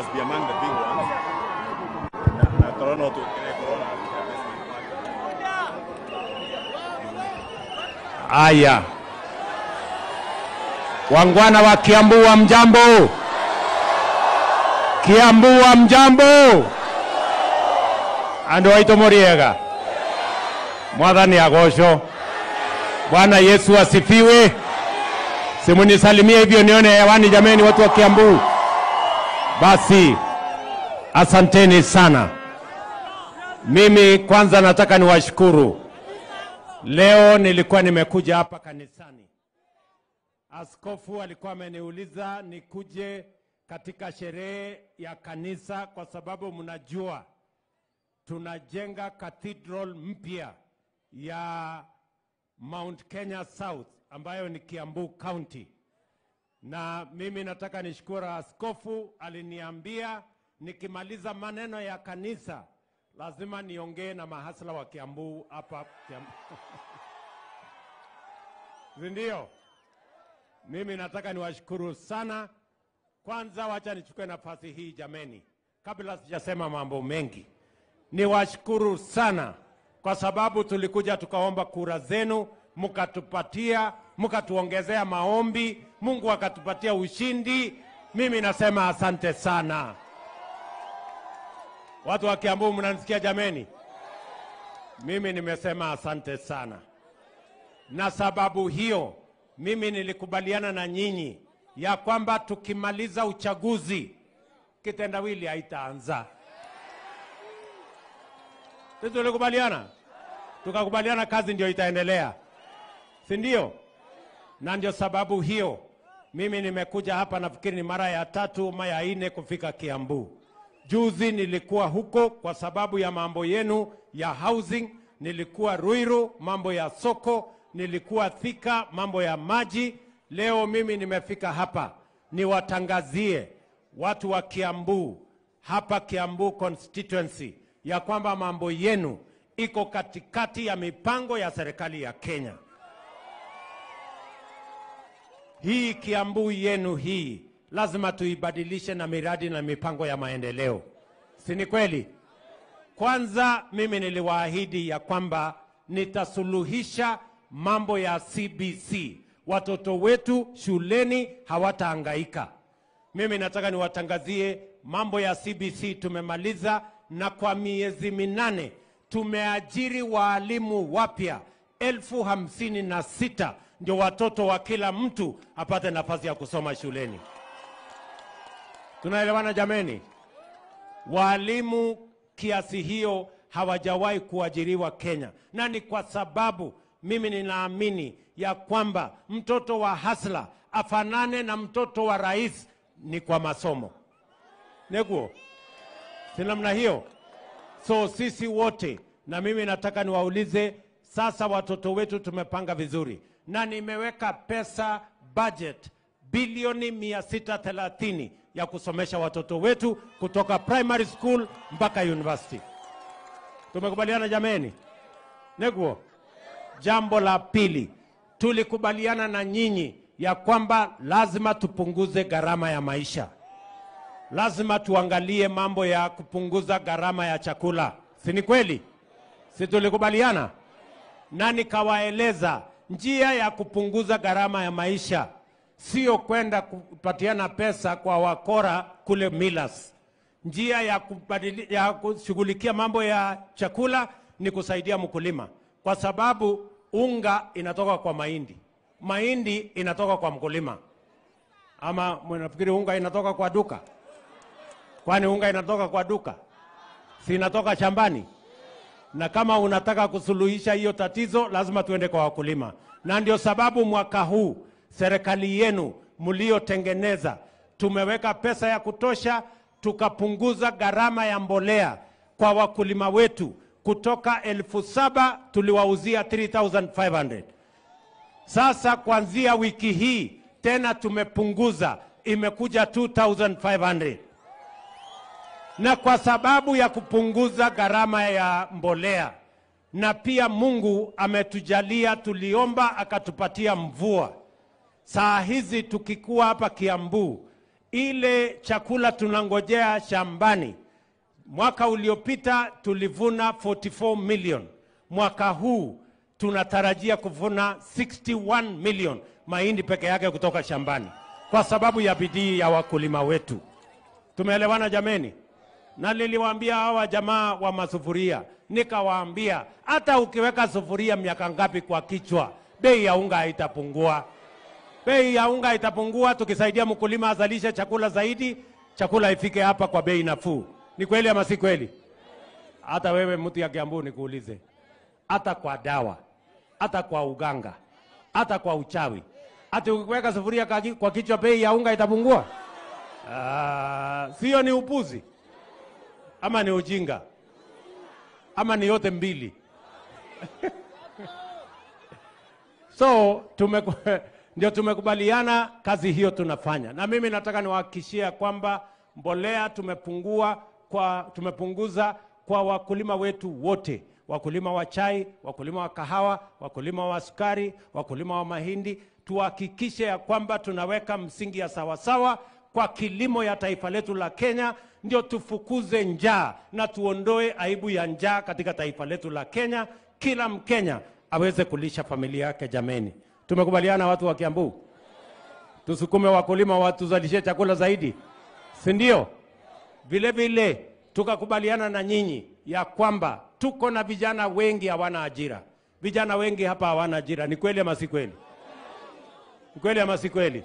must be among the big ones. Na corona tu corona. Aya. Wangwana wa Kiambu wa mjambo. Kiambu wa mjambo. Andu aito moriega. Mwathani agocwo. Bwana Yesu asifiwe. Simunisalimie hivyo nione hewani jameni, watu wa Kiambu. Basi asanteni sana. Mimi kwanza nataka niwashukuru. Leo nilikuwa nimekuja hapa kanisani. Askofu alikuwa ameniuliza nikuje katika sherehe ya kanisa kwa sababu mnajua tunajenga cathedral mpya ya Mount Kenya South ambayo ni Kiambu County. Na mimi nataka nishukuru askofu, aliniambia nikimaliza maneno ya kanisa lazima niongee na mahasla wa Kiambu hapa Kiambu. Ndio. Mimi nataka niwashukuru sana. Kwanza wacha nichukue nafasi hii jameni, kabla sijasema mambo mengi. Niwashukuru sana kwa sababu tulikuja tukaomba kura zenu, mkatupatia, mkatuongezea maombi, Mungu akatupatia ushindi. Mimi nasema asante sana. Watu wa Kiambu mnanisikia jameni? Mimi nimesema asante sana. Na sababu hiyo mimi nilikubaliana na nyinyi ya kwamba tukimaliza uchaguzi kitendawili haitaanza. Sisi tulikubaliana? Tukakubaliana kazi ndio itaendelea. Si ndio? Na ndio sababu hiyo mimi nimekuja hapa, nafikiri ni mara ya 3 ama ya 4 kufika Kiambu. Juzi nilikuwa huko kwa sababu ya mambo yenu ya housing, nilikuwa Ruiru mambo ya soko, nilikuwa Thika mambo ya maji. Leo mimi nimefika hapa niwatangazie watu wa Kiambu hapa Kiambu constituency ya kwamba mambo yenu iko katikati ya mipango ya serikali ya Kenya. Hii Kiambu yenu hii lazima tuibadilishe na miradi na mipango ya maendeleo. Si ni kweli? Kwanza mimi niliwaahidi ya kwamba nitasuluhisha mambo ya CBC. Watoto wetu shuleni hawatahangaika. Mimi nataka niwatangazie mambo ya CBC tumemaliza, na kwa miezi 8 tumeajiri walimu wapya 56,000 ndio watoto wa kila mtu apate nafasi ya kusoma shuleni. Tunaelewana jameni? Walimu kiasi hiyo hawajawahi kuajiriwa Kenya. Na ni kwa sababu mimi ninaamini ya kwamba mtoto wa hasla afanane na mtoto wa rais ni kwa masomo. Neguo? Si namna hiyo? So sisi wote, na mimi nataka niwaulize sasa, watoto wetu tumepanga vizuri. Na nimeweka pesa budget bilioni 630 ya kusomesha watoto wetu kutoka primary school mpaka university. Tumekubaliana jameni? Neguo? Jambo la pili, tulikubaliana na nyinyi ya kwamba lazima tupunguze gharama ya maisha. Lazima tuangalie mambo ya kupunguza gharama ya chakula. Si ni kweli? Si tulikubaliana? Na nikawaeleza njia ya kupunguza gharama ya maisha sio kwenda kupatiana pesa kwa wakora kule Milas. Njia ya kushughulikia mambo ya chakula ni kusaidia mkulima, kwa sababu unga inatoka kwa mahindi, mahindi inatoka kwa mkulima. Ama mnafikiri unga inatoka kwa duka? Kwani unga inatoka kwa duka? Si inatoka shambani? Na kama unataka kusuluhisha hiyo tatizo lazima tuende kwa wakulima. Na ndio sababu mwaka huu serikali yenu mliotengeneza tumeweka pesa ya kutosha, tukapunguza gharama ya mbolea kwa wakulima wetu kutoka 7,000 tuliwauzia 3,500. Sasa kuanzia wiki hii tena tumepunguza, imekuja 2,500. Na kwa sababu ya kupunguza gharama ya mbolea, na pia Mungu ametujalia, tuliomba akatupatia mvua. Saa hizi tukikuwa hapa Kiambu, Ile chakula tunangojea shambani, mwaka uliopita tulivuna 44 million. Mwaka huu tunatarajia kuvuna 61 million mahindi peke yake kutoka shambani, kwa sababu ya bidii ya wakulima wetu. Tumeelewana jameni? Na niliwaambia hawa jamaa wa masufuria, nikawaambia hata ukiweka sufuria miaka ngapi kwa kichwa, bei ya unga haitapungua. Bei ya unga itapungua tukisaidia mkulima azalishe chakula zaidi, chakula ifike hapa kwa bei nafuu. Ni kweli ama si kweli? Hata wewe mtu ya Kiambu nikuulize, hata kwa dawa, hata kwa uganga, hata kwa uchawi, hata ukiweka sufuria kwa kichwa bei ya unga itapungua? Sio ni upuzi ama ni ujinga ama ni yote mbili? So ndio tumekubaliana kazi hiyo tunafanya. Na mimi nataka niwahakikishie kwamba mbolea tumepunguza kwa wakulima wetu wote, wakulima wa chai, wakulima wa kahawa, wakulima wa sukari, wakulima wa mahindi. Tuhakikishe ya kwamba tunaweka msingi ya sawasawa kwa kilimo ya taifa letu la Kenya, ndio tufukuze njaa na tuondoe aibu ya njaa katika taifa letu la Kenya. Kila Mkenya aweze kulisha familia yake jameni. Tumekubaliana watu wa Kiambu? Tusukume wakulima watuzalishie chakula zaidi, si ndio? Vile vile tukakubaliana na nyinyi ya kwamba tuko na vijana wengi hawana ajira. Vijana wengi hapa hawana ajira. Ni kweli ama si kweli? Ni kweli ama si kweli?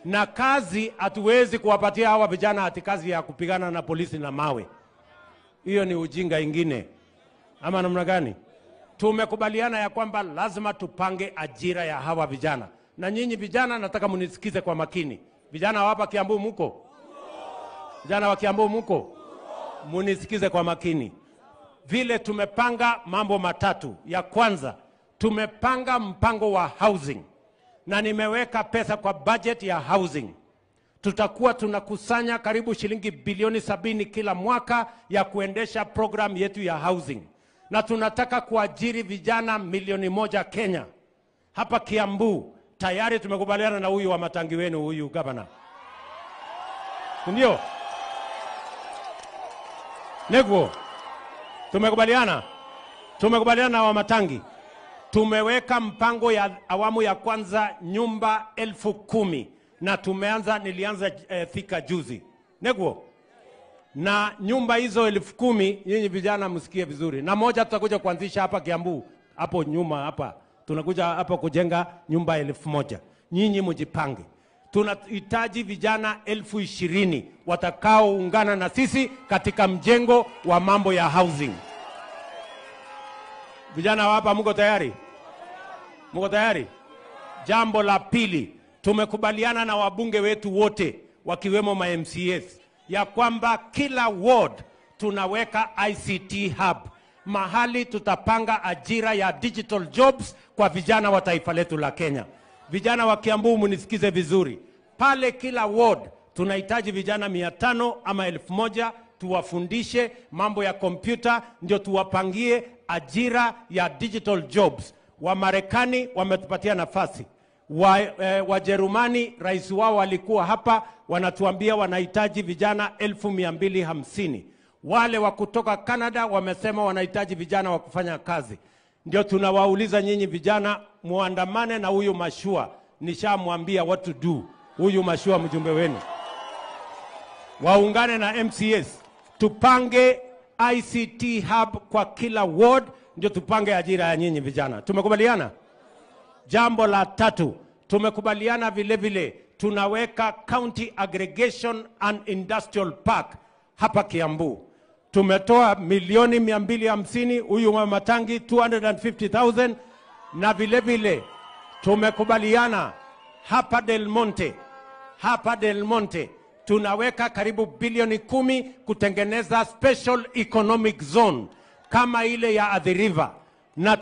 Na kazi hatuwezi kuwapatia hawa vijana ati kazi ya kupigana na polisi na mawe. Hiyo ni ujinga ingine. Ama namna gani? Tumekubaliana ya kwamba lazima tupange ajira ya hawa vijana. Na nyinyi vijana nataka mnisikize kwa makini. Vijana hapa Kiambu muko? Vijana wa Kiambu muko? Munisikize kwa makini. Vile tumepanga mambo matatu. Ya kwanza, tumepanga mpango wa housing. Na nimeweka pesa kwa budget ya housing. Tutakuwa tunakusanya karibu shilingi bilioni 70 kila mwaka ya kuendesha program yetu ya housing. Na tunataka kuajiri vijana 1 milioni Kenya. Hapa Kiambu tayari tumekubaliana na huyu wa matangi wenu, huyu governor. Ndio? Neguo. Tumekubaliana. Tumekubaliana na wa matangi. Tumeweka mpango ya awamu ya kwanza nyumba 10,000 na tumeanza, nilianza Thika juzi. Neguo. Na nyumba hizo 10,000, nyinyi vijana msikie vizuri. Na moja tutakuja kuanzisha hapa Kiambu, hapo nyuma hapa. Tunakuja hapa kujenga nyumba 1,000. Nyinyi mjipange. Tunahitaji vijana 20,000 watakaoungana na sisi katika mjengo wa mambo ya housing. Vijana hapa mko tayari? Mko tayari? Jambo la pili, tumekubaliana na wabunge wetu wote wakiwemo ma MCAs ya kwamba kila ward tunaweka ICT hub, mahali tutapanga ajira ya digital jobs kwa vijana wa taifa letu la Kenya. Vijana wa Kiambu mnisikize vizuri. Pale kila ward tunahitaji vijana 500 ama 1,000 tuwafundishe mambo ya kompyuta, ndio tuwapangie ajira ya digital jobs. Wa Marekani wametupatia nafasi. Wajerumani rais wao walikuwa hapa, wanatuambia wanahitaji vijana 250,000. Wale wa kutoka Canada wamesema wanahitaji vijana wa kufanya kazi. Ndio tunawauliza nyinyi vijana muandamane na huyu Mashua. Nishamwambia what to do. Huyu Mashua mjumbe wenu. Waungane na MCS. Tupange ICT hub kwa kila ward, ndio tupange ajira ya nyinyi vijana. Tumekubaliana? Jambo la tatu, tumekubaliana vile vile tunaweka County Aggregation and Industrial Park hapa Kiambu. Tumetoa milioni 250, huyu wa Matangi 250,000, na vile vile tumekubaliana hapa Del Monte, hapa Del Monte tunaweka karibu bilioni 10 kutengeneza special economic zone kama ile ya Athi River, na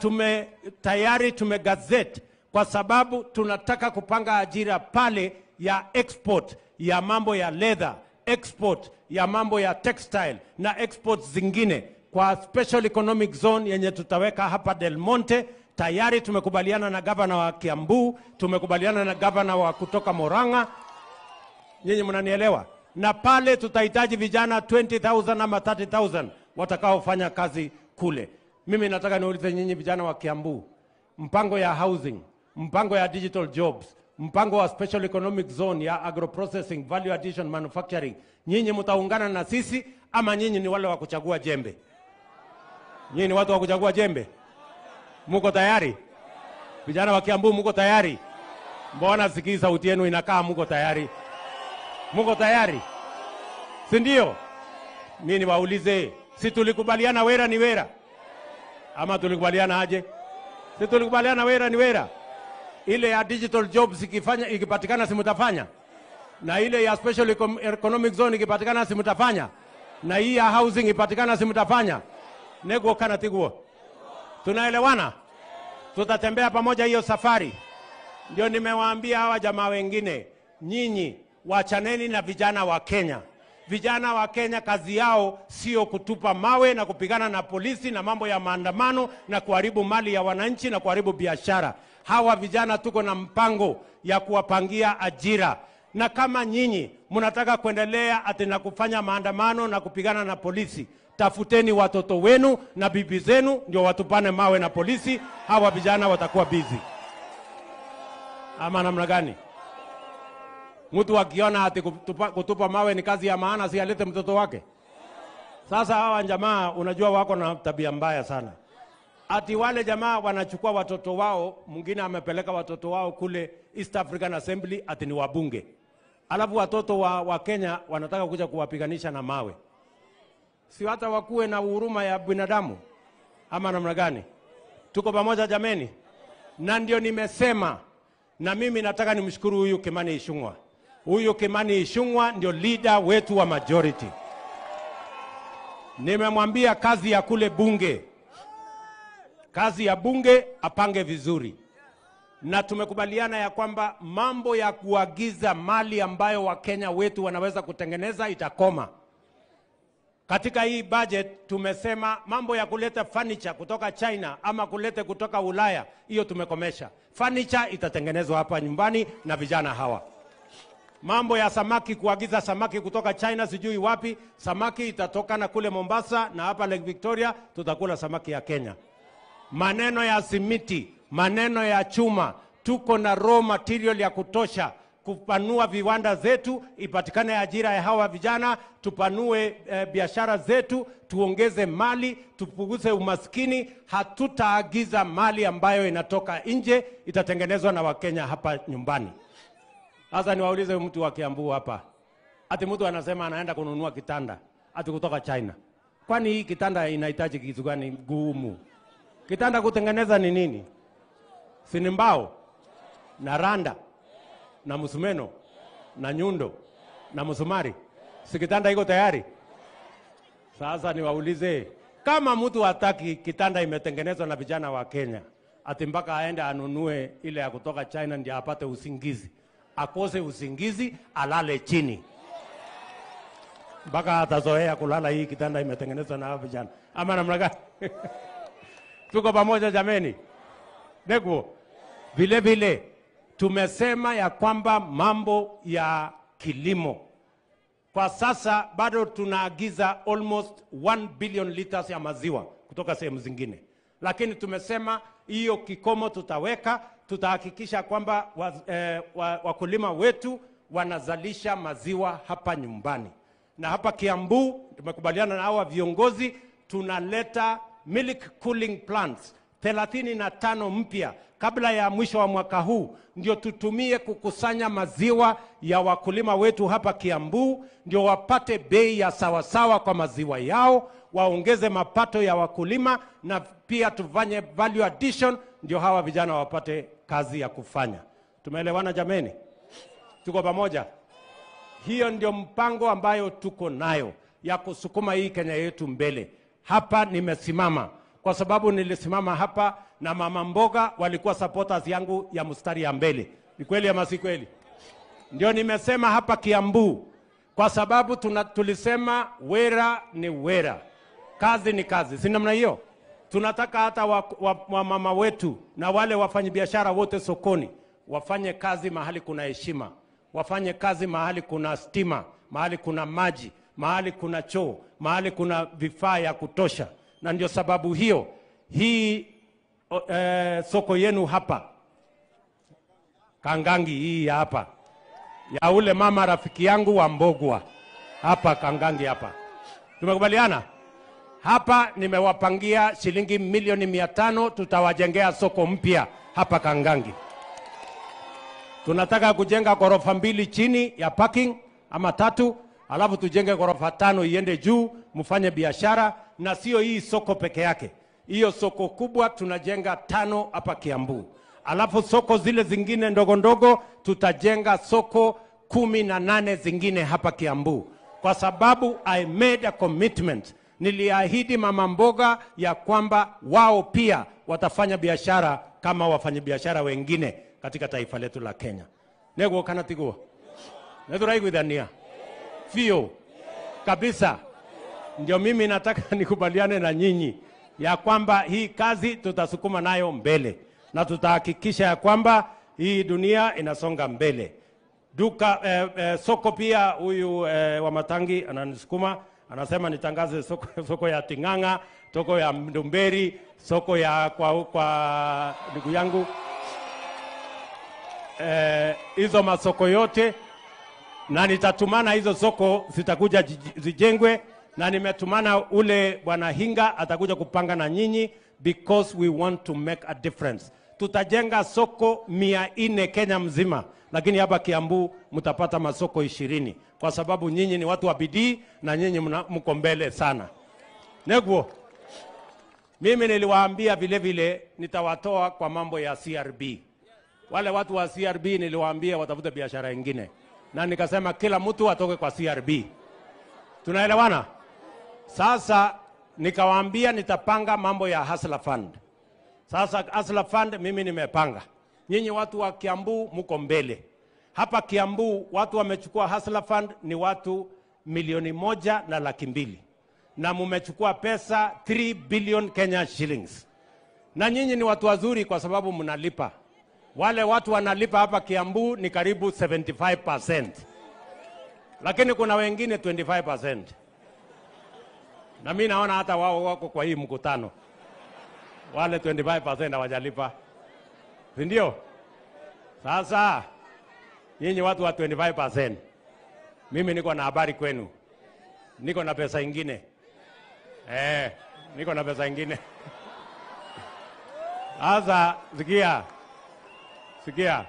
tayari tumegazette kwa sababu tunataka kupanga ajira pale ya export ya mambo ya leather, export ya mambo ya textile na export zingine kwa special economic zone yenye tutaweka hapa Del Monte. Tayari tumekubaliana na governor wa Kiambu, tumekubaliana na governor wa kutoka Murang'a. Nyinyi mnanielewa? Na pale tutahitaji vijana 20,000 ama 30,000 watakaofanya kazi kule. Mimi nataka niulize nyinyi vijana wa Kiambu, mpango ya housing, mpango ya digital jobs, mpango wa special economic zone ya agroprocessing, value addition, manufacturing, nyinyi mtaungana na sisi ama nyinyi ni wale wa kuchagua jembe? Nyinyi ni watu wa kuchagua jembe? Muko tayari? Vijana wa Kiambu muko tayari? Mbona sikii sauti yenu inakaa muko tayari? Muko tayari? Si ndio? Mimi niwaulize, si tulikubaliana wera ni wera? Ama tulikubaliana aje? Si tulikubaliana wera ni wera? Ile ya digital jobs ikifanya, ikipatikana si mtafanya? Na ile ya special economic zone ikipatikana si mtafanya? Na hii ya housing ikipatikana si mtafanya? Nego kana tiguo. Tunaelewana? Tutatembea pamoja hiyo safari. Ndio nimewaambia hawa jamaa wengine, nyinyi wachaneni na vijana wa Kenya. Vijana wa Kenya kazi yao sio kutupa mawe na kupigana na polisi na mambo ya maandamano na kuharibu mali ya wananchi na kuharibu biashara. Hawa vijana tuko na mpango ya kuwapangia ajira. Na kama nyinyi mnataka kuendelea ati na kufanya maandamano na kupigana na polisi, tafuteni watoto wenu na bibi zenu ndio watupane mawe na polisi. Hawa vijana watakuwa busy. Ama namna gani? Mtu akiona ati kutupa mawe ni kazi ya maana, si alete mtoto wake? Sasa hawa jamaa unajua wako na tabia mbaya sana. Ati wale jamaa wanachukua watoto wao, mwingine amepeleka watoto wao kule East African Assembly ati ni wabunge. Alafu watoto wa Kenya wanataka kuja kuwapiganisha na mawe. Si hata wakuwe na huruma ya binadamu ama namna gani? Tuko pamoja jameni? Na ndio nimesema, na mimi nataka nimshukuru huyu Kimani Ichung'wah. Huyu Kimani Ichung'wah ndio leader wetu wa majority. Nimemwambia kazi ya kule bunge, kazi ya bunge apange vizuri. Na tumekubaliana ya kwamba mambo ya kuagiza mali ambayo Wakenya wetu wanaweza kutengeneza itakoma. Katika hii budget tumesema mambo ya kuleta furniture kutoka China ama kuleta kutoka Ulaya, hiyo tumekomesha. Furniture itatengenezwa hapa nyumbani na vijana hawa. Mambo ya samaki, kuagiza samaki kutoka China sijui wapi, samaki itatoka na kule Mombasa na hapa Lake Victoria tutakula samaki ya Kenya. Maneno ya simiti, maneno ya chuma, tuko na raw material ya kutosha kupanua viwanda zetu, ipatikane ajira ya hawa vijana, tupanue biashara zetu, tuongeze mali, tupunguze umaskini. Hatutaagiza mali ambayo inatoka nje, itatengenezwa na Wakenya hapa nyumbani. Sasa niwaulize mtu wa Kiambu hapa, ati mtu anasema anaenda kununua kitanda ati kutoka China. Kwani hii kitanda inahitaji kitu gani gumu? Kitanda kutengeneza ni nini? Si ni mbao na randa na msumeno na nyundo na msumari? Si kitanda iko tayari? Sasa niwaulize, kama mtu hataki kitanda imetengenezwa na vijana wa Kenya, ati mpaka aende anunue ile ya kutoka China ndio apate usingizi, akose usingizi, alale chini mpaka atazoea kulala hii kitanda imetengenezwa na vijana, ama namna gani? Tuko pamoja jameni? Nego. Vile vile tumesema ya kwamba mambo ya kilimo kwa sasa bado tunaagiza almost 1 billion liters ya maziwa kutoka sehemu zingine. Lakini tumesema hiyo kikomo tutaweka, tutahakikisha kwamba wakulima wetu wanazalisha maziwa hapa nyumbani. Na hapa Kiambu tumekubaliana na hawa viongozi, tunaleta milk cooling plants 35 mpya kabla ya mwisho wa mwaka huu, ndio tutumie kukusanya maziwa ya wakulima wetu hapa Kiambu, ndio wapate bei ya sawasawa kwa maziwa yao, waongeze mapato ya wakulima, na pia tufanye value addition, ndio hawa vijana wapate kazi ya kufanya. Tumeelewana jameni? Tuko pamoja? Hiyo ndio mpango ambayo tuko nayo ya kusukuma hii Kenya yetu mbele. Hapa nimesimama kwa sababu nilisimama hapa na mama mboga walikuwa supporters yangu ya mstari ya mbele. Ni kweli ama si kweli? Ndio nimesema hapa Kiambu kwa sababu tulisema wera ni wera, kazi ni kazi, si namna hiyo? Tunataka hata wa mama wetu na wale wafanyabiashara wote sokoni wafanye kazi mahali kuna heshima, wafanye kazi mahali kuna stima, mahali kuna maji, mahali kuna choo, mahali kuna vifaa ya kutosha. Na ndio sababu hiyo hii soko yenu hapa Kangangi, hii hapa ya ule mama rafiki yangu wa Mbogwa hapa Kangangi hapa, tumekubaliana hapa, nimewapangia shilingi milioni 500, tutawajengea soko mpya hapa Kangangi. Tunataka kujenga ghorofa 2 chini ya parking ama 3, alafu tujenge ghorofa 5 iende juu, mfanye biashara. Na sio hii soko peke yake, hiyo soko kubwa tunajenga 5 hapa Kiambu, alafu soko zile zingine ndogo ndogo tutajenga soko 18 zingine hapa Kiambu, kwa sababu I made a commitment. Niliahidi mama mboga ya kwamba wao pia watafanya biashara kama wafanyabiashara wengine katika taifa letu la Kenya. Neguo kana tiguo? Neturaiguithania fio kabisa. Ndio mimi nataka nikubaliane na nyinyi ya kwamba hii kazi tutasukuma nayo mbele, na tutahakikisha ya kwamba hii dunia inasonga mbele. Duka soko pia huyu wa Matangi ananisukuma, anasema nitangaze soko, soko ya Ting'ang'a, soko ya Ndumberi, soko ya kwa ndugu yangu, hizo masoko yote, na nitatumana hizo soko zitakuja zijengwe, na nimetumana ule bwana Hinga atakuja kupanga na nyinyi, because we want to make a difference. Tutajenga soko 400 Kenya mzima, lakini hapa Kiambu mtapata masoko 20, kwa sababu nyinyi ni watu wa bidii na nyinyi mko mbele sana. Neguo, mimi niliwaambia vile vile nitawatoa kwa mambo ya CRB. Wale watu wa CRB niliwaambia watafute biashara nyingine, na nikasema kila mtu atoke kwa CRB. Tunaelewana? Sasa nikawaambia nitapanga mambo ya Hustler Fund. Sasa Hustler Fund mimi nimepanga. Nyinyi watu wa Kiambu mko mbele. Hapa Kiambu watu wamechukua Hustler Fund ni watu 1,200,000. Na mumechukua pesa 3 billion Kenya shillings. Na nyinyi ni watu wazuri kwa sababu mnalipa. Wale watu wanalipa hapa Kiambu ni karibu 75%. Lakini kuna wengine 25%. Na mimi naona hata wao wako kwa hii mkutano. Wale 25% hawajalipa. Si ndio? Sasa nyinyi watu wa 25%, mimi niko na habari kwenu. Niko na pesa ingine. Niko na pesa ingine. Sasa sikia. Sikia.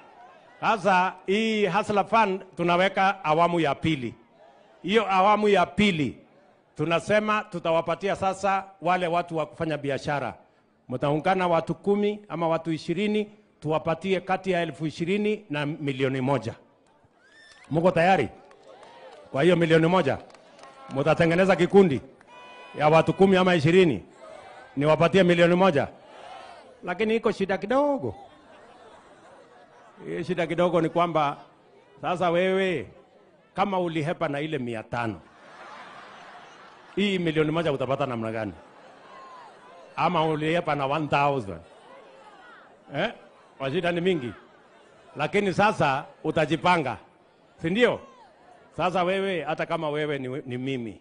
Sasa hii Hustler Fund tunaweka awamu ya pili. Hiyo awamu ya pili tunasema tutawapatia sasa wale watu wa kufanya biashara. Mtaungana watu 10 ama watu 20, tuwapatie kati ya 20,000 na 1,000,000. Mko tayari? Kwa hiyo 1,000,000 mtatengeneza kikundi ya watu 10 ama 20, niwapatie 1,000,000. Lakini iko shida kidogo. Hii shida kidogo ni kwamba sasa wewe kama ulihepa na ile 500, hii 1,000,000 utapata namna gani? Ama ulihepa na 1,000. Washida ni mingi. Lakini sasa utajipanga. Si ndio? Sasa wewe hata kama wewe ni mimi,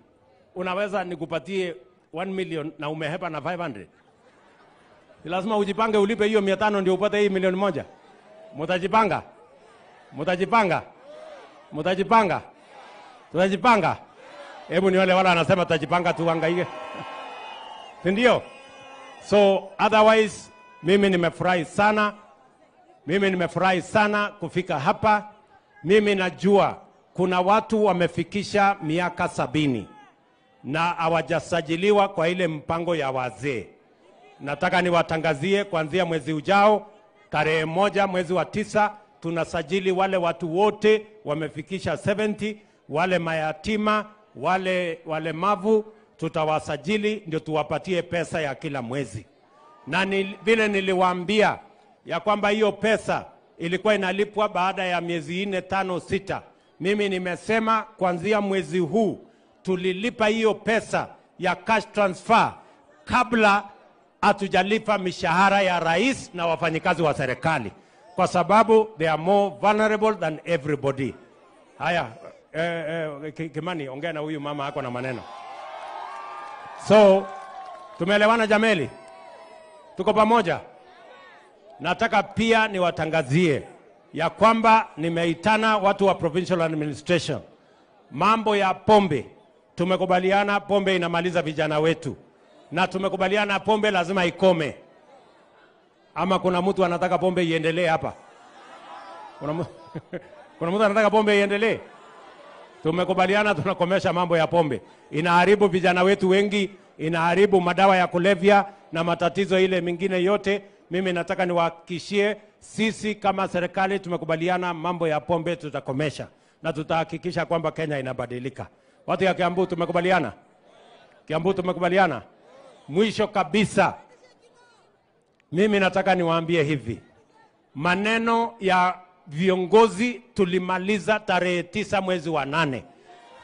unaweza nikupatie 1 million na umehepa na 500. Si lazima ujipange ulipe hiyo 500 ndio upate hii 1,000,000. Mtajipanga? Mtajipanga? Mtajipanga? Tutajipanga? Hebu ni wale wala anasema tutajipanga tuhangaike. Si ndio? So otherwise mimi nimefurahi sana. Mimi nimefurahi sana kufika hapa. Mimi najua kuna watu wamefikisha miaka 70 na hawajasajiliwa kwa ile mpango ya wazee. Nataka niwatangazie kuanzia mwezi ujao, tarehe 1 mwezi wa 9, tunasajili wale watu wote wamefikisha 70, wale mayatima, wale walemavu, tutawasajili ndio tuwapatie pesa ya kila mwezi. Na vile niliwaambia ya kwamba hiyo pesa ilikuwa inalipwa baada ya miezi 4, 5, 6. Mimi nimesema kuanzia mwezi huu tulilipa hiyo pesa ya cash transfer kabla hatujalipa mishahara ya rais na wafanyikazi wa serikali, kwa sababu they are more vulnerable than everybody. Haya, Kimani, ongea na huyu mama ako na maneno. So, tumeelewana jameli? Tuko pamoja? Nataka pia niwatangazie ya kwamba nimeitana watu wa provincial administration. Mambo ya pombe, tumekubaliana pombe inamaliza vijana wetu. Na tumekubaliana pombe lazima ikome. Ama kuna mtu anataka pombe iendelee hapa? Kuna mtu anataka pombe iendelee? Tumekubaliana tunakomesha mambo ya pombe. Inaharibu vijana wetu wengi, inaharibu madawa ya kulevya na matatizo ile mingine yote. Mimi nataka niwahakikishie sisi kama serikali tumekubaliana mambo ya pombe tutakomesha na tutahakikisha kwamba Kenya inabadilika. Watu ya Kiambu tumekubaliana? Kiambu tumekubaliana? Mwisho kabisa, mimi nataka niwaambie hivi. Maneno ya viongozi tulimaliza tarehe 9 mwezi wa 8.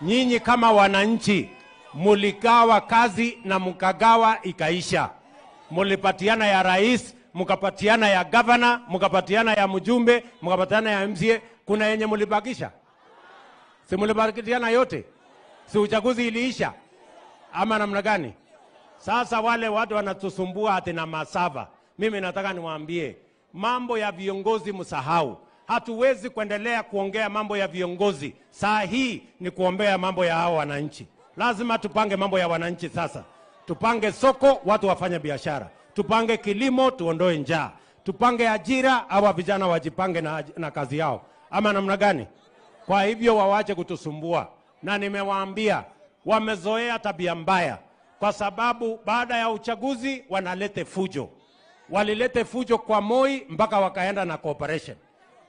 Nyinyi kama wananchi muligawa kazi na mkagawa ikaisha. Mulipatiana ya rais, mkapatiana ya governor, mkapatiana ya mjumbe, mkapatiana ya MCA. Kuna yenye mulibakisha? Si mulibakisha yote? Si uchaguzi iliisha? Ama namna gani? Sasa wale watu wanatusumbua ati na masava. Mimi nataka niwaambie, mambo ya viongozi msahau. Hatuwezi kuendelea kuongea mambo ya viongozi. Saa hii ni kuombea mambo ya hao wananchi. Lazima tupange mambo ya wananchi sasa. Tupange soko, watu wafanye biashara. Tupange kilimo, tuondoe njaa. Tupange ajira, hawa vijana wajipange na kazi yao. Ama namna gani? Kwa hivyo wawache kutusumbua. Na nimewaambia, wamezoea tabia mbaya. Kwa sababu baada ya uchaguzi wanalete fujo. Walilete fujo kwa Moi mpaka wakaenda na cooperation.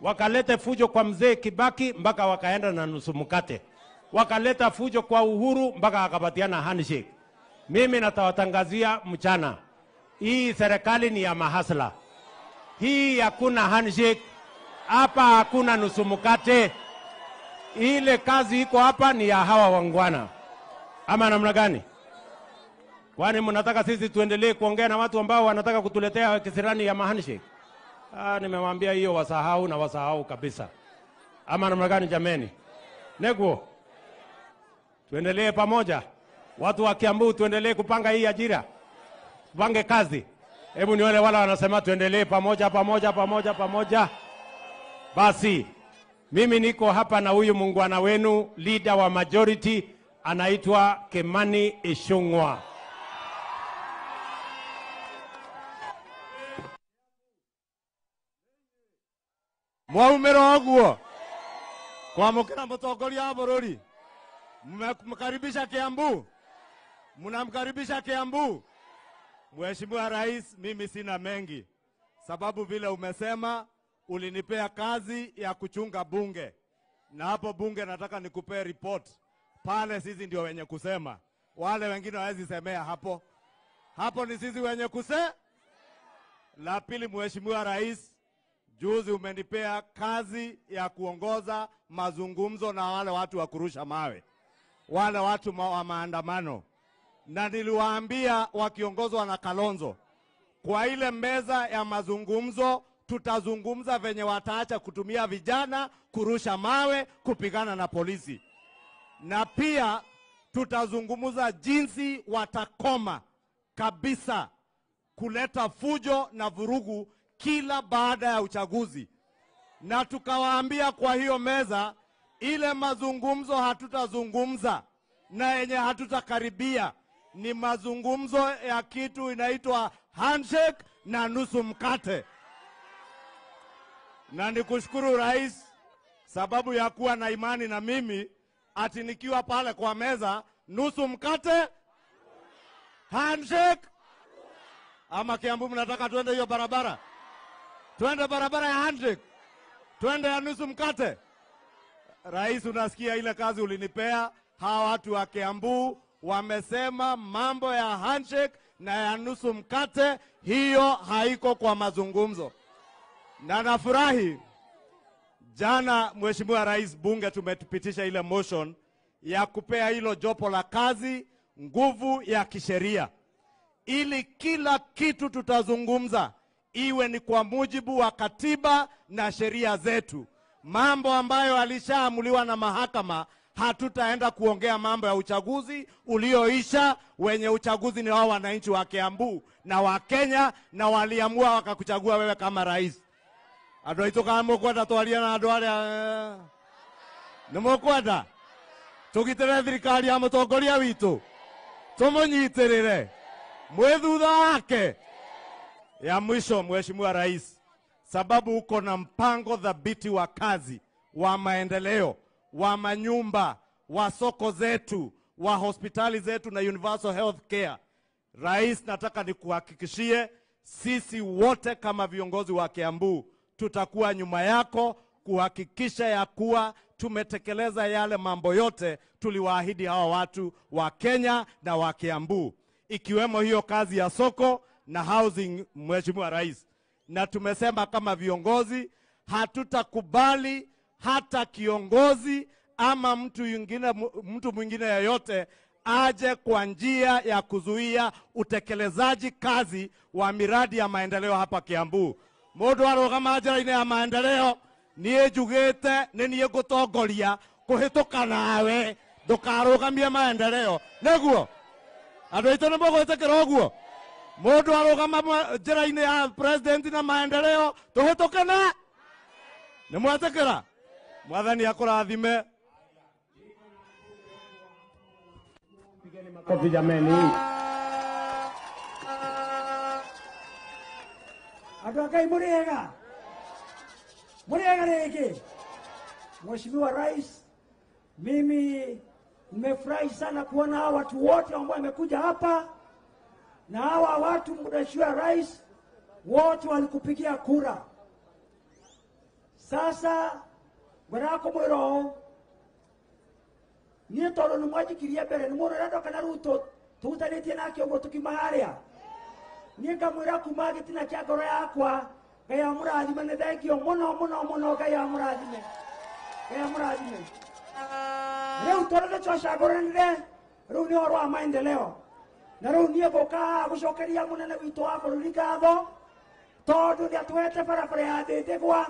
Wakalete fujo kwa mzee Kibaki mpaka wakaenda na nusu mkate. Wakaleta fujo kwa Uhuru mpaka akapatiana handshake. Mimi natawatangazia mchana, hii serikali ni ya mahasla. Hii hakuna handshake, hapa hakuna nusu mkate. Ile kazi iko hapa ni ya hawa wangwana. Ama namna gani? Kwani mnataka sisi tuendelee kuongea na watu ambao wanataka kutuletea kisirani ya mahandshake? Nimewaambia hiyo wasahau na wasahau kabisa. Ama namna gani jameni? Neguo, tuendelee pamoja. Watu wa Kiambu tuendelee kupanga hii ajira. Tupange kazi. Hebu nione wala wanasema tuendelee pamoja pamoja pamoja pamoja. Basi mimi niko hapa na huyu muungwana wenu, leader wa majority, anaitwa Kimani Ichung'wah. Mwaumero oguo kwamukira mutongoria wa bururi, mmemkaribisha Kiambu, mnamkaribisha Kiambu. Mheshimiwa Rais, mimi sina mengi, sababu vile umesema ulinipea kazi ya kuchunga bunge, na hapo bunge nataka nikupee report pale. Sisi ndio wenye kusema, wale wengine hawezi semea hapo. Hapo ni sisi wenye kusema. La pili, Mheshimiwa Rais, juzi umenipea kazi ya kuongoza mazungumzo na wale watu wa kurusha mawe, wale watu wa maandamano. Na niliwaambia wakiongozwa na Kalonzo, kwa ile meza ya mazungumzo tutazungumza venye wataacha kutumia vijana kurusha mawe, kupigana na polisi. Na pia tutazungumza jinsi watakoma kabisa kuleta fujo na vurugu kila baada ya uchaguzi. Na tukawaambia kwa hiyo meza, ile mazungumzo hatutazungumza na yenye hatutakaribia ni mazungumzo ya kitu inaitwa handshake na nusu mkate. Na nikushukuru Rais sababu ya kuwa na imani na mimi, ati nikiwa pale kwa meza nusu mkate, handshake. Ama Kiambu mnataka tuende hiyo barabara? Tuende barabara ya handshake, tuende ya nusu mkate. Rais, unasikia ile kazi ulinipea? Hawa watu wa Kiambu wamesema mambo ya handshake na ya nusu mkate hiyo haiko kwa mazungumzo. Na nafurahi jana, Mheshimiwa Rais, bunge tumetupitisha ile motion ya kupea hilo jopo la kazi nguvu ya kisheria, ili kila kitu tutazungumza iwe ni kwa mujibu wa katiba na sheria zetu. Mambo ambayo alishaamuliwa na mahakama, hatutaenda kuongea mambo ya uchaguzi ulioisha. Wenye uchaguzi ni wao wananchi wa Kiambu na wa Kenya, na waliamua wakakuchagua wewe kama rais. Andũ aitũ kana mũkwenda twarie na andũ arĩa nĩ mũkwenda tũgitĩre thirikari ya mũtongoria witũ, tũmũnyitĩrĩre mwĩ thutha wake. Ya mwisho, Mheshimiwa Rais, sababu uko na mpango thabiti wa kazi, wa maendeleo, wa manyumba, wa soko zetu, wa hospitali zetu na universal health care. Rais, nataka nikuhakikishie sisi wote kama viongozi wa Kiambu tutakuwa nyuma yako kuhakikisha ya kuwa tumetekeleza yale mambo yote tuliwaahidi hawa watu wa Kenya na wa Kiambu, ikiwemo hiyo kazi ya soko na housing, Mheshimiwa Rais. Na tumesema kama viongozi hatutakubali hata kiongozi ama mtu mwingine yeyote aje kwa njia ya kuzuia utekelezaji kazi wa miradi ya maendeleo hapa Kiambu. Mundu arugama njira-inĩ ya maendeleo, niĩ njugĩte nĩ niĩ ngũtongoria kũhĩtũka nawe, ndũkarũgamie maendeleo. Nĩguo andũ aitũ nĩ mũgwĩtĩkĩra ũguo? Mundu arugama njira-inĩ ya president na maendeleo tũhĩtũke na nĩ mwetĩkĩra? Mwathani akũrathime. Pigeni makofi jameni. Andũ a Ngai mũrĩega? Mũrĩega rĩngĩ? Mheshimiwa Rais, mimi nimefurahi sana kuona hawa watu wote ambao wamekuja hapa, na hawa watu Mheshimiwa Rais wote walikupigia kura. Sasa ngwĩraga kũmwĩra ũũ, niĩ tondũ nĩ mwanjikirie mbere nĩ mũndũ ũrĩa ndoka na Ruto tũhutanĩtie nake ũguo tũkiuma harĩa, niĩ ngamwĩra kuma gĩtina kĩa ngoro yakwa, Ngai amũrathime, nĩ thengio mũno mũno mũno, Ngai amũrathime, Ngai amũrathime. Rĩu tondũ nĩ twacagũranire, rĩu nĩ ũhoro wa maendeleo, na rĩu niĩ ngũka haha gũcokeria mũnene witũ wa bũrũri ngatho, tondũ nĩ atũhete barabara ya Thĩthĩgwa.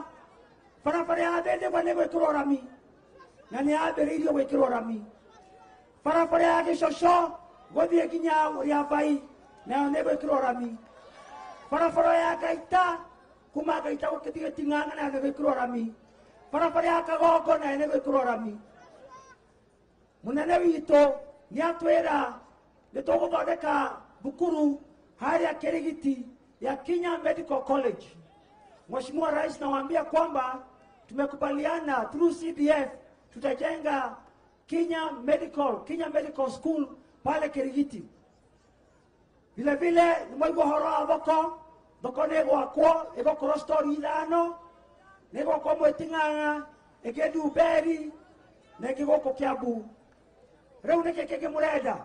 Barabara ya Thĩthĩgwa nĩ gwĩkĩrwo rami, na nĩ yambĩrĩirio gwĩkĩrwo rami. Barabara ya Gĩcoco gũthiĩ nginya Rĩabai nayo nĩ gwĩkĩrwo rami. Barabara ya Ngaita kuma Ngaita gũkĩthiĩ Gĩting'ang'a nayo nĩ gwĩkĩrwo rami. Barabara ya Kagongo nayo nĩ gwĩkĩrwo rami. Mũnene witũ nĩ atwĩra nĩ tũgũthondeka thukuru harĩa Kĩrigiti ya Kenya Medical College. Mheshimiwa Rais, nawaambia kwamba tumekubaliana through CDF tutajenga Kenya Medical School pale Kirigiti. Vile vile nimwaigua horo wa thoko, thoko nĩ ĩgwakwo, ĩgũkorwo stori ithano, nĩ ĩgwakwo Mwĩting'ang'a, ĩngĩ Ndumberi, na ĩngĩ gũkũ Kiambu. Rĩu nĩkĩ kĩngĩ mũrenda?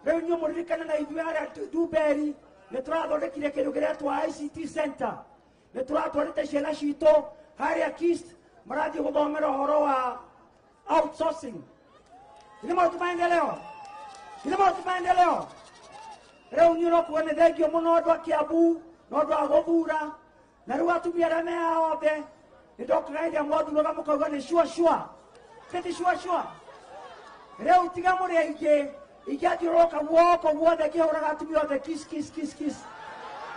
Rĩu inyuĩ mũririkane na ithuĩ harĩa Ndumberi nĩ tũrathondekire kĩndũ kĩretwo ICT Center. Nĩ tũratwarĩte ciana citũ harĩa KIST marathiĩ gũthomera ũhoro wa outsourcing. Nĩ maũndũ maendeleo, nĩ maũndũ maendeleo. Rĩu inyuĩ no kuga nĩ thengio mũno andũ a Kiambu na ũndũ wa gũthura, na rĩu atumia arĩa me haha othe nĩ ndokaga hĩndĩ ĩrĩa mwathuraga mũkauga nĩ shua shua, ti shua shua. Rĩu tiga mũrĩ aingĩ, ingĩathiũrũrũka guoko guothe ngĩhũraga atumia othe kiss kiss kiss kiss,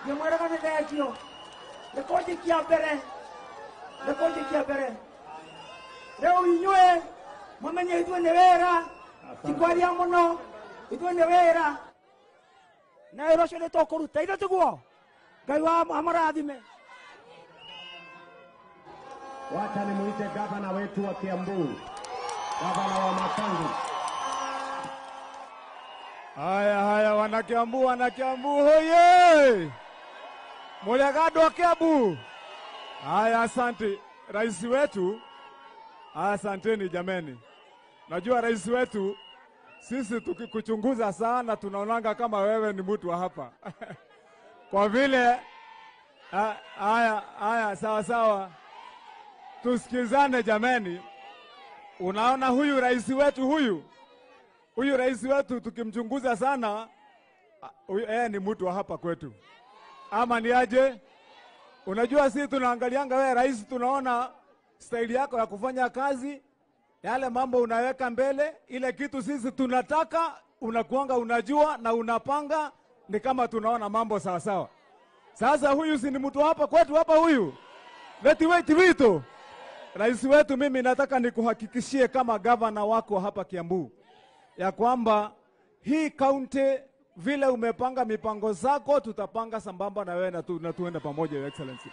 ngĩmwĩraga nĩ thengio. Nĩ kũnjikia mbere, nĩ kũnjikia mbere. Rĩu inyuĩ mũmenye ithuĩ nĩ wĩra, ti kwaria mũno, ithuĩ nĩ wĩra. Na wĩra ũcio nĩ tũkũruta, ithuĩ tiguo? Ngai wa amũrathime. Wacha nimuite gavana wetu wa Kiambu, gavana wa Matangi. Haya haya, wana Kiambu, wana Kiambu hoye! Mũrĩega andũ a Kiambu? Haya, asante rais wetu. Asanteni jameni. Najua rais wetu, sisi tukikuchunguza sana tunaonanga kama wewe ni mtu wa hapa. Kwa vile haya haya, sawa sawa, tusikizane jameni. Unaona huyu rais wetu, huyu rais wetu tukimchunguza sana, huyu ni mtu wa hapa kwetu. Ama ni aje? Unajua sisi tunaangalianga wewe rais, tunaona Staili yako ya kufanya kazi, yale mambo unaweka mbele, ile kitu sisi tunataka, unakuanga unajua na unapanga, ni kama tunaona mambo sawa sawa. Sasa huyu si ni mtu hapa kwetu hapa huyu. Leti wait wito. Rais wetu, mimi nataka nikuhakikishie kama gavana wako hapa Kiambu ya kwamba hii kaunti vile umepanga mipango zako, tutapanga sambamba na wewe na tuenda pamoja, Your Excellency.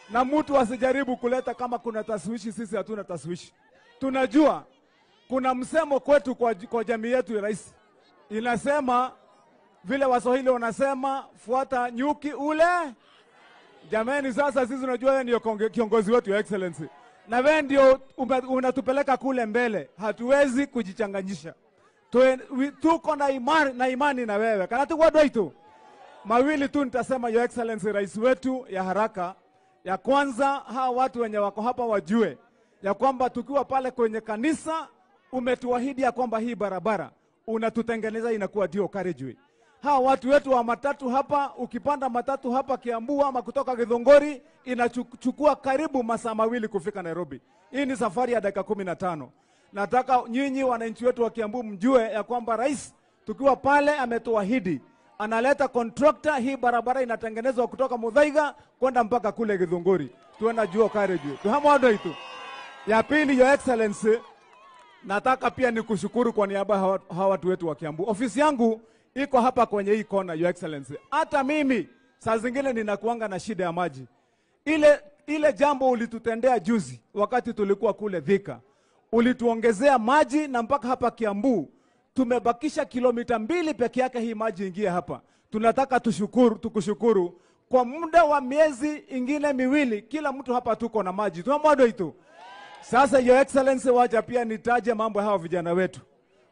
Na mtu asijaribu kuleta kama kuna taswishi, sisi hatuna taswishi. Tunajua kuna msemo kwetu kwa jamii yetu ya rais. Inasema vile Waswahili wanasema fuata nyuki ule. Jamani, sasa sisi tunajua wewe ndio kiongozi wetu, Your Excellency. Na wewe ndio unatupeleka kule mbele. Hatuwezi kujichanganyisha. Tuko na imani na wewe. Kana tu itu. Mawili tu nitasema, Your Excellency, rais wetu, ya haraka. Ya kwanza, hawa watu wenye wako hapa wajue ya kwamba tukiwa pale kwenye kanisa umetuahidi ya kwamba hii barabara unatutengeneza inakuwa ndio carriageway. Hawa watu wetu wa matatu hapa, ukipanda matatu hapa Kiambu ama kutoka Githunguri inachukua karibu masaa mawili kufika Nairobi. Hii ni safari ya dakika 15. Nataka nyinyi wananchi wetu wa Kiambu mjue ya kwamba rais tukiwa pale ametuahidi analeta contractor, hii barabara inatengenezwa kutoka Muthaiga kwenda mpaka kule Githunguri. Tuenda juo carriageway. Tuhamwado itu. Ya pili, Your Excellency, nataka pia nikushukuru kwa niaba hawa watu wetu wa Kiambu. Ofisi yangu iko hapa kwenye hii kona, Your Excellency. Hata mimi saa zingine ninakuanga na shida ya maji. Ile jambo ulitutendea juzi wakati tulikuwa kule Thika. Ulituongezea maji na mpaka hapa Kiambu tumebakisha kilomita 2 peke yake hii maji ingie hapa. Tunataka tukushukuru kwa muda wa miezi ingine miwili kila mtu hapa tuko na maji. Tunamwado itu. Sasa Your Excellency, wacha pia nitaje mambo hawa vijana wetu.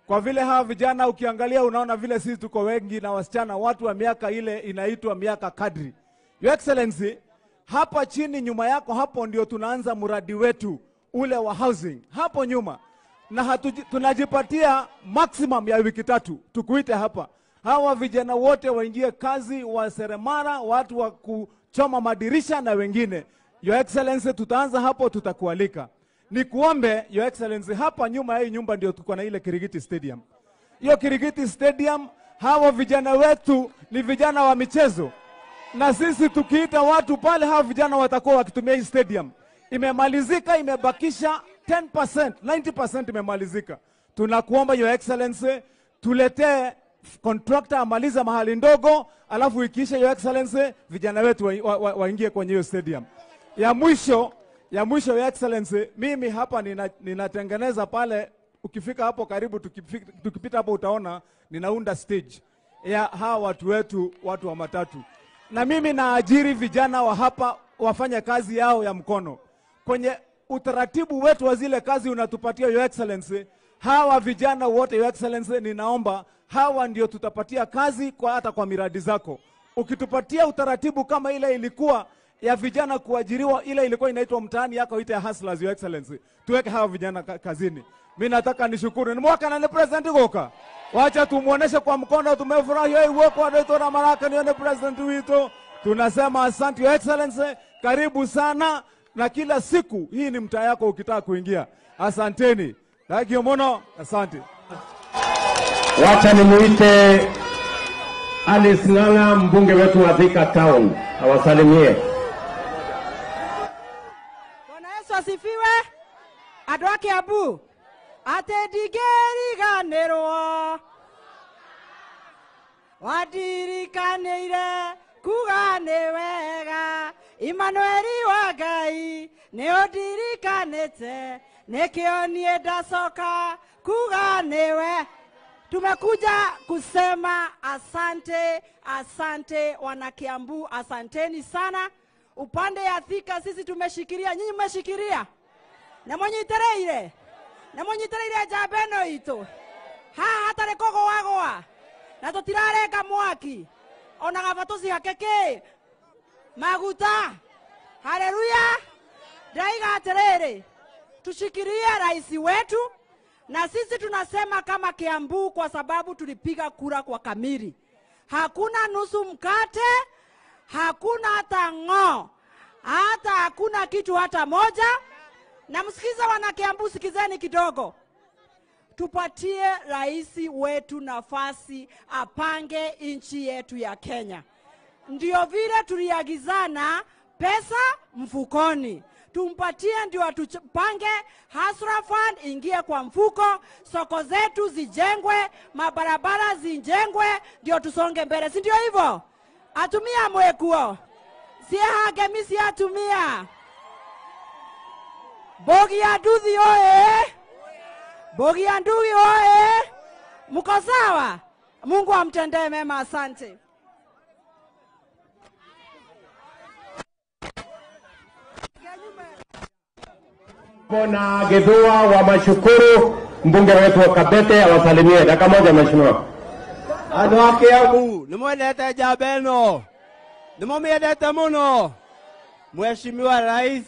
Kwa vile hawa vijana ukiangalia unaona vile sisi tuko wengi na wasichana, watu wa miaka ile inaitwa miaka kadri. Your Excellency, hapa chini nyuma yako hapo ndio tunaanza mradi wetu ule wa housing hapo nyuma. Na tunajipatia maximum ya wiki 3 tukuite hapa. Hawa vijana wote waingie kazi, wa seremara, watu wa kuchoma madirisha na wengine. Your Excellency, tutaanza hapo, tutakualika. Nikuombe Your Excellency, hapa nyuma ya hii nyumba ndio tuko na ile Kirigiti Stadium. Hiyo Kirigiti Stadium, hawa vijana wetu ni vijana wa michezo. Na sisi tukiita watu pale, hawa vijana watakuwa wakitumia hii stadium. Imemalizika, imebakisha 10%, 90% imemalizika. Tunakuomba Your Excellency, tuletee contractor amaliza mahali ndogo, alafu ikiisha Your Excellency, vijana wetu waingie kwenye hiyo stadium. Ya mwisho Your Excellency, mimi hapa ninatengeneza pale, ukifika hapo karibu, tukipita hapo utaona ninaunda stage ya hawa watu wetu, watu wa matatu. Na mimi naajiri vijana wa hapa wafanye kazi yao ya mkono. Kwenye utaratibu wetu wa zile kazi unatupatia Your Excellency, hawa vijana wote Your Excellency, ninaomba hawa ndio tutapatia kazi kwa hata kwa miradi zako. Ukitupatia utaratibu kama ile ilikuwa ya vijana kuajiriwa, ile ilikuwa inaitwa mtaani yako ite hustlers, Your Excellency, tuweke hawa vijana kazini. Mimi nataka nishukuru. Ni mwaka na ni president goka. Wacha tumuoneshe kwa mkono tumefurahi yeye wako anaitwa na maraka ni president wetu. Tunasema asante Your Excellency, karibu sana, na kila siku hii ni mtaa yako ukitaka kuingia. Asanteni. Thank you mono, asante. Wacha nimuite Alice Ng'ang'a, mbunge wetu wa Thika Town, awasalimie. Bwana Yesu asifiwe. Andũ a Kiambu, atĩ ndingĩriganĩrwo wandirikanĩire kuga nĩ wega, Immanueli wa Ngai nĩ ũndirikanĩte, nĩkĩo niĩ ndacoka kuga nĩwe. Tumekuja kusema asante, asante wana Kiambu, asanteni sana. Upande ya Thika sisi tumeshikilia, nyinyi mmeshikilia. Na mwenyitereire. Na mwenyitereire njamba ĩno itũ. Haha hatarĩ kũgũagũa. Na tũtirarenga mwaki. Ona gaba tũcihake kĩ? Maguta. Haleluya. Ndaiga atĩrĩrĩ, tushikilie rais wetu. Na sisi tunasema kama Kiambu kwa sababu tulipiga kura kwa kamili. Hakuna nusu mkate, hakuna hata ng'o, hata hakuna kitu hata moja. Na msikize wana Kiambu, sikizeni kidogo. Tupatie rais wetu nafasi apange nchi yetu ya Kenya. Ndio vile tuliagizana pesa mfukoni. Tumpatie ndio atupange, Hustler Fund ingie kwa mfuko, soko zetu zijengwe, mabarabara zijengwe, ndio tusonge mbele. Si ndio hivyo? Atumia mwekuo. Siehage misi atumia. Bogi ya Nduthi oe. Bogi ya Nduthi oe. Mko sawa? Mungu amtendee mema, asante. Bona Githua wa Mashukuru, mbunge wetu wa Kabete awasalimie. Dakika moja mheshimiwa. Andũ a Kiambu nĩmwendete njamba ĩno, nĩmũmĩendete mũno. Mheshimiwa Rais,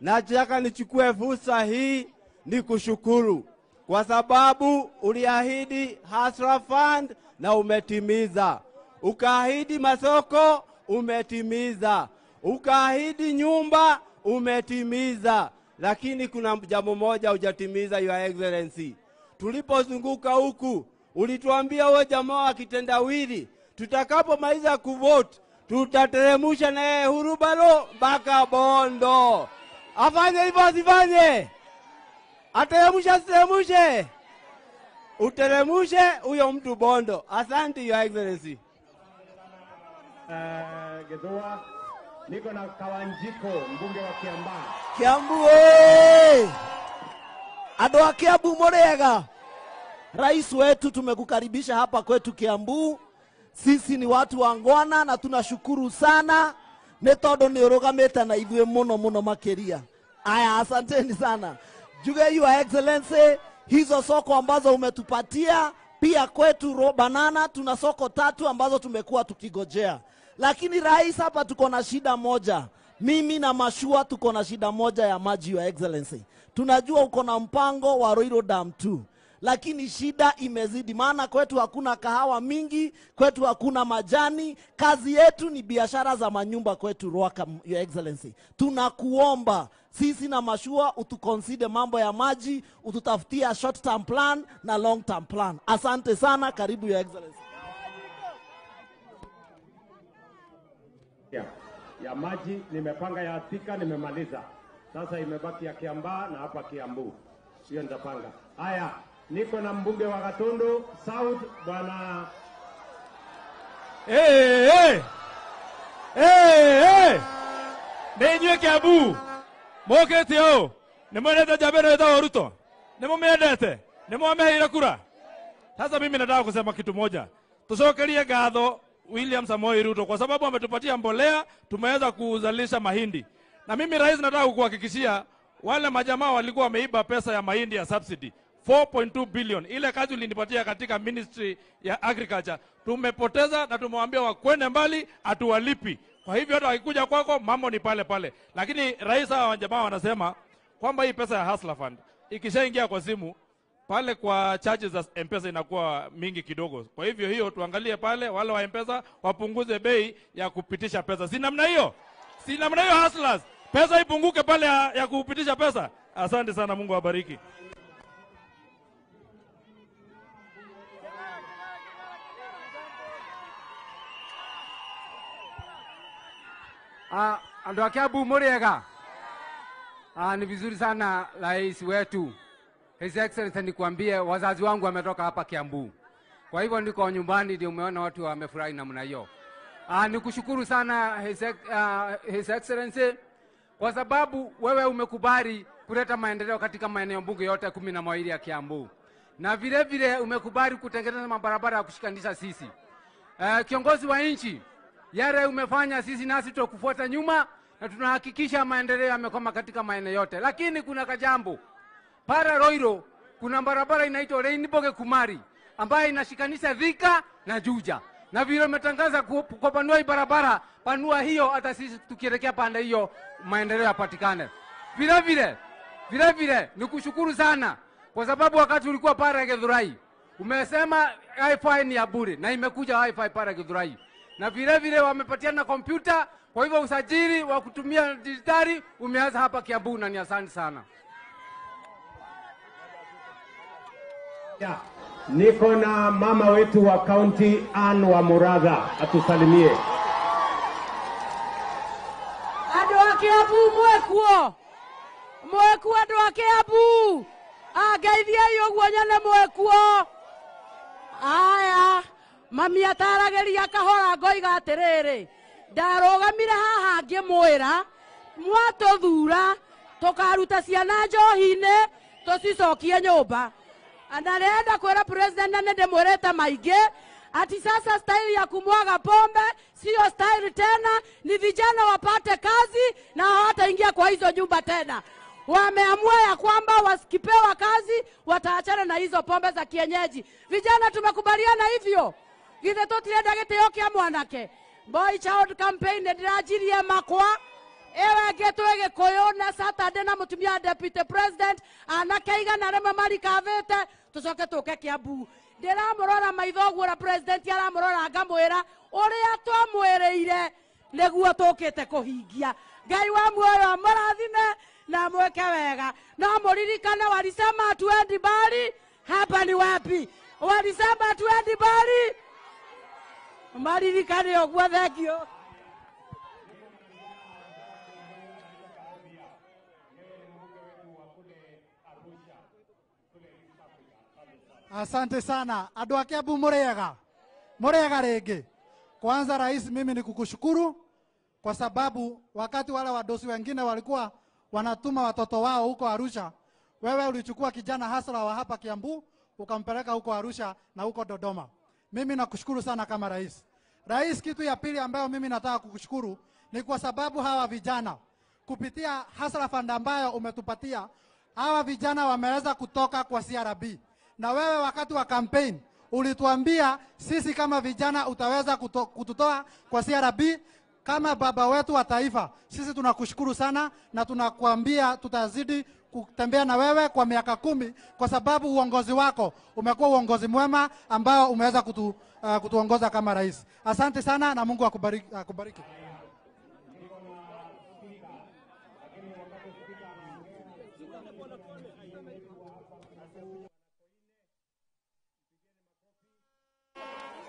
nataka nichukue fursa hii nikushukuru kwa sababu uliahidi Hustler Fund na umetimiza. Ukaahidi masoko, umetimiza. Ukaahidi nyumba, umetimiza. Lakini kuna jambo moja hujatimiza, Your Excellency. Tulipozunguka huku ulituambia wewe jamaa wa kitendawili, tutakapomaliza kuvote tutateremusha na yeye hurubalo mpaka Bondo. Afanye hivyo asifanye? Ateremushe asiteremushe? Uteremushe huyo mtu Bondo. Asante Your Excellency. Githua, niko na Kawanjiko, mbunge wa Kiambaa. Kiambu oye! Andũ a Kiambu mũrĩega? Rais wetu tumekukaribisha hapa kwetu Kiambu. Sisi ni watu wa ngwana na tunashukuru sana nĩ tondũ nĩ ũrũgamĩte na ithuĩ mũno mũno makĩria. Aya, asanteni sana. Njuge Your Excellency, hizo soko ambazo umetupatia pia kwetu Banana tuna soko 3 ambazo tumekuwa tukigojea. Lakini rais, hapa tuko na shida moja. Mimi na Mashua tuko na shida moja ya maji, Your Excellency. Tunajua uko na mpango wa Ruiru Dam 2. Lakini shida imezidi, maana kwetu hakuna kahawa mingi, kwetu hakuna majani, kazi yetu ni biashara za manyumba kwetu Ruaka, Your Excellency. Tunakuomba sisi na Mashua utuconsider mambo ya maji, ututafutia short term plan na long term plan. Asante sana, karibu Your Excellency. Ya maji nimepanga ya Thika nimemaliza. Sasa imebaki ya Kiambaa na hapa Kiambu. Hiyo nitapanga. Haya, niko na mbunge wa Gatundu South bwana. Hey, hey. Hey, hey. Nĩ inyuĩ Kiambu mũkĩte ũũ nĩ mwendete njamba ĩno ĩtagwo Ruto, nĩ mũmĩendete, nĩ mwamĩheire kura. Sasa mimi nataka kusema kitu moja, tucokerie ngatho William Samoei Ruto kwa sababu ametupatia mbolea, tumeweza kuzalisha mahindi. Na mimi rais, nataka kukuhakikishia wale majamaa walikuwa wameiba pesa ya mahindi ya subsidy 4.2 billion, ile kazi ulinipatia katika Ministry ya Agriculture tumepoteza, na tumewambia wakwende mbali, hatuwalipi. Kwa hivyo hata wakikuja kwako mambo ni pale pale. Lakini rais, hawa jamaa wanasema kwamba hii pesa ya Hustler Fund ikishaingia kwa simu pale kwa charges za M-Pesa inakuwa mingi kidogo. Kwa hivyo hiyo tuangalie pale, wale wa M-Pesa wapunguze bei ya kupitisha pesa. Si namna hiyo? Si namna hiyo hustlers? Pesa ipunguke pale ya kupitisha pesa. Asante sana, Mungu awabariki. Andũ a Kiambu mũrĩega? Ni vizuri sana rais wetu His Excellency, nikuambie wazazi wangu wametoka hapa Kiambu. Kwa hivyo niko nyumbani, ndio umeona watu wamefurahi namna hiyo. Nikushukuru sana His Excellency kwa sababu wewe umekubali kuleta maendeleo katika maeneo bunge yote 12 ya Kiambu. Na vile vile umekubali kutengeneza mabarabara ya kushikanisha sisi. Kiongozi wa nchi, yale umefanya sisi nasi tutakufuata nyuma na tunahakikisha maendeleo yamekoma katika maeneo yote. Lakini kuna kajambo. Para Roiro kuna barabara inaitwa Rainbow Kumari ambayo inashikanisha Thika na Juja. Na vile umetangaza kupanua hii barabara, panua hiyo hata sisi tukielekea pande hiyo maendeleo yapatikane. Vile vile nikushukuru sana kwa sababu wakati ulikuwa para Githurai umesema Wi-Fi ni ya bure na imekuja Wi-Fi para Githurai. Na vile vile wamepatiana kompyuta, kwa hivyo usajili wa kutumia dijitali umeanza hapa Kiambu na ni asante sana. Niko na mama wetu wa county Ann wa Muratha atusalimie. Andũ a Kiambu mwekuo, mwekuo andũ a Kiambu, angeithiei ũguo nyone mwekuo. Aya, mami ataragĩria kahora ngoiga atĩrĩrĩ, ndarũgamire haha ngĩmwĩra mwatũthura tũkaruta ciana njohi-inĩ tũcicokie nyũmba. Na nĩrenda kwĩra president na nĩndĩmwĩrĩte maingĩ ati sasa style ya kumwaga pombe sio style tena, ni vijana wapate kazi na hawataingia kwa hizo nyumba tena. Wameamua ya kwamba wasikipewa kazi wataachana na hizo pombe za kienyeji. Vijana tumekubaliana hivyo. Githe tũtirenda gĩtĩo kĩa mwanake. Boy Child campaign nĩndĩranjirie makwa. Ewe ngetwe Gĩkũyũ na Saturday na mũtumia deputy president anake 100 marikavĩte tũcoke tũke Kiambu. Ndĩramũrora maitho ũguo na president aramũrora ngamwĩra ũrĩa twamwĩrĩire nĩguo tũkĩte kũhingia. Ngai wa muoyo amũrathime na mweke wega. No mũririkane walisema hatuendi mbali, hapa ni wapi? Walisema hatuendi mbali, maririkane ũguo. Thengio. Asante sana andũ a Kiambu, mũrĩega, mũrĩega rĩngĩ. Kwanza rais, mimi ni kukushukuru kwa sababu wakati wale wadosi wengine walikuwa wanatuma watoto wao huko Arusha, wewe ulichukua kijana hasla wa hapa Kiambu ukampeleka huko Arusha na huko Dodoma. Mimi nakushukuru sana kama rais. Rais, kitu ya pili ambayo mimi nataka kukushukuru ni kwa sababu hawa vijana kupitia Hustler Fund ambayo umetupatia, hawa vijana wameweza kutoka kwa CRB. Na wewe wakati wa campaign ulituambia sisi kama vijana utaweza kututoa kwa CRB kama baba wetu wa taifa. Sisi tunakushukuru sana na tunakuambia tutazidi kutembea na wewe kwa miaka 10 kwa sababu uongozi wako umekuwa uongozi mwema ambao umeweza kutuongoza kama rais. Asante sana na Mungu akubariki.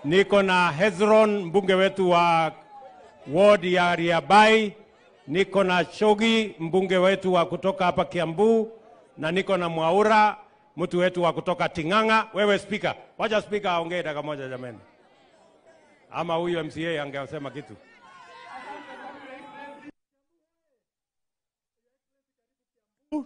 Niko na Hezron mbunge wetu wa ward ya Riabai, niko na Shogi mbunge wetu wa kutoka hapa Kiambu, na niko na Mwaura mtu wetu wa kutoka Ting'ang'a. Wewe speaker, wacha speaker aongee dakika moja jameni, ama huyu MCA angesema kitu.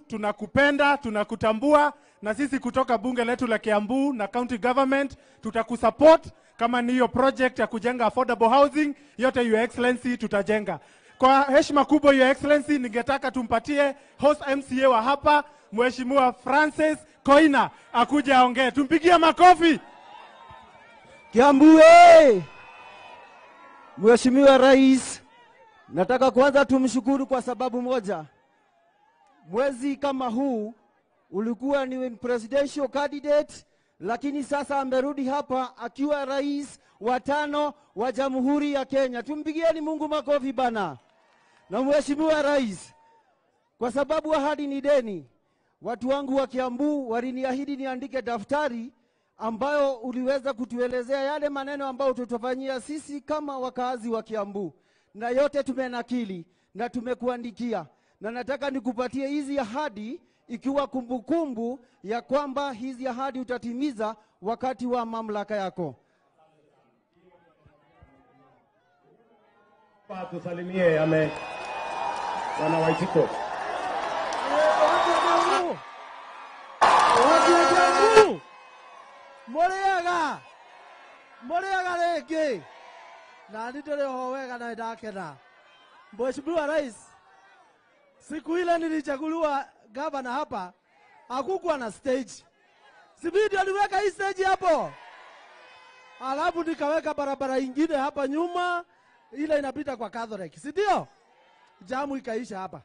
Tunakupenda, tunakutambua, na sisi kutoka bunge letu la Kiambu na county government tutakusupport. Kama ni hiyo project ya kujenga affordable housing yote, Your Excellency, tutajenga. Kwa heshima kubwa, Your Excellency, ningetaka tumpatie host MCA wa hapa Mheshimiwa Francis Koina akuje aongee. Tumpigie makofi. Kiambu Mheshimiwa Rais, nataka kwanza tumshukuru kwa sababu moja. Mwezi kama huu ulikuwa ni presidential candidate, lakini sasa amerudi hapa akiwa rais wa 5 wa Jamhuri ya Kenya. Tumpigieni Mungu makofi bana. Na Mheshimiwa Rais, kwa sababu ahadi ni deni, watu wangu wa Kiambu waliniahidi niandike daftari ambayo uliweza kutuelezea yale maneno ambayo tutafanyia sisi kama wakazi wa Kiambu, na yote tumenakili na tumekuandikia. Na nataka nikupatie hizi ahadi ikiwa kumbukumbu ya kwamba hizi ahadi utatimiza wakati wa mamlaka yako. Tusalimie ame wana Waitiko. Mũrĩega, mũrĩega rĩngĩ. Na nĩ ndĩrĩ oho wega na ndakena. Mheshimiwa Rais, siku ile nilichaguliwa gavana hapa, hakukuwa na stage. Sibidi aliweka hii stage hapo. Alafu nikaweka barabara ingine hapa nyuma, ile inapita kwa Catholic, si ndio? Jamu ikaisha hapa.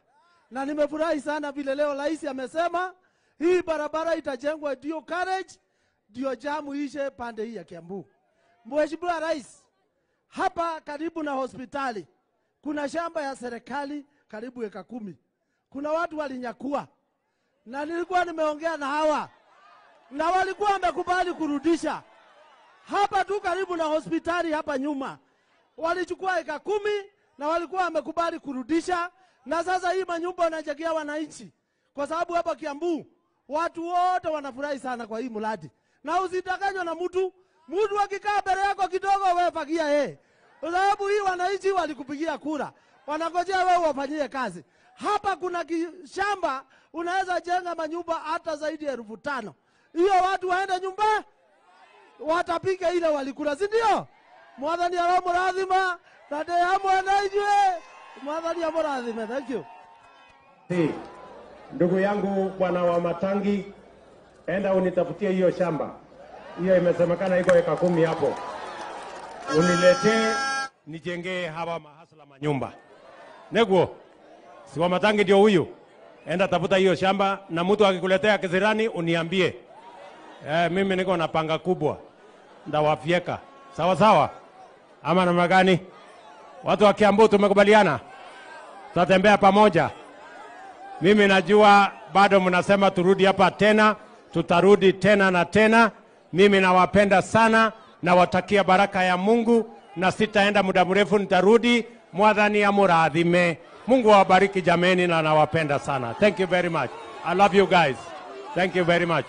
Na nimefurahi sana vile leo rais amesema hii barabara itajengwa ndio carriage, ndio jamu ishe pande hii ya Kiambu. Mheshimiwa Rais, hapa karibu na hospitali kuna shamba ya serikali karibu eka 10. Kuna watu walinyakua. Na nilikuwa nimeongea na hawa. na walikuwa wamekubali kurudisha. Hapa tu karibu na hospitali hapa nyuma walichukua eka 10 na walikuwa wamekubali kurudisha, na sasa hii manyumba wanajengea wananchi, kwa sababu hapa Kiambu watu wote wanafurahi sana kwa hii mradi. Na usidanganywe na mtu. Mtu akikaa mbele yako kidogo wewe fagia yeye, kwa sababu hii wananchi walikupigia kura, wanangojea wewe wafanyie kazi. Hapa kuna shamba unaweza jenga manyumba hata zaidi ya 5,000. Hiyo watu waende nyumba watapiga ile walikula, si ndio? Mwathani aramurathima na ndĩ hamwe na inyuĩ. Mwathani amurathime. Thank you. Si, ndugu yangu bwana wa Matangi, enda unitafutie hiyo shamba. Hiyo imesemekana iko eka 10 hapo. Uniletee nijengee hawa mahasla manyumba. Neguo, si wa Matangi ndio huyu. Enda tafuta hiyo shamba, na mtu akikuletea kisirani uniambie. Mimi niko na panga kubwa, ndawafyeka. Sawa sawa? Ama namna gani? Watu wa Kiambu tumekubaliana? Tutatembea pamoja. Mimi najua bado mnasema turudi hapa tena, tutarudi tena na tena. Mimi nawapenda sana, nawatakia baraka ya Mungu, na sitaenda muda mrefu, nitarudi. Mwathani amurathime. Mungu awabariki jameni, na nawapenda sana. Thank you very much. I love you guys. Thank you very much.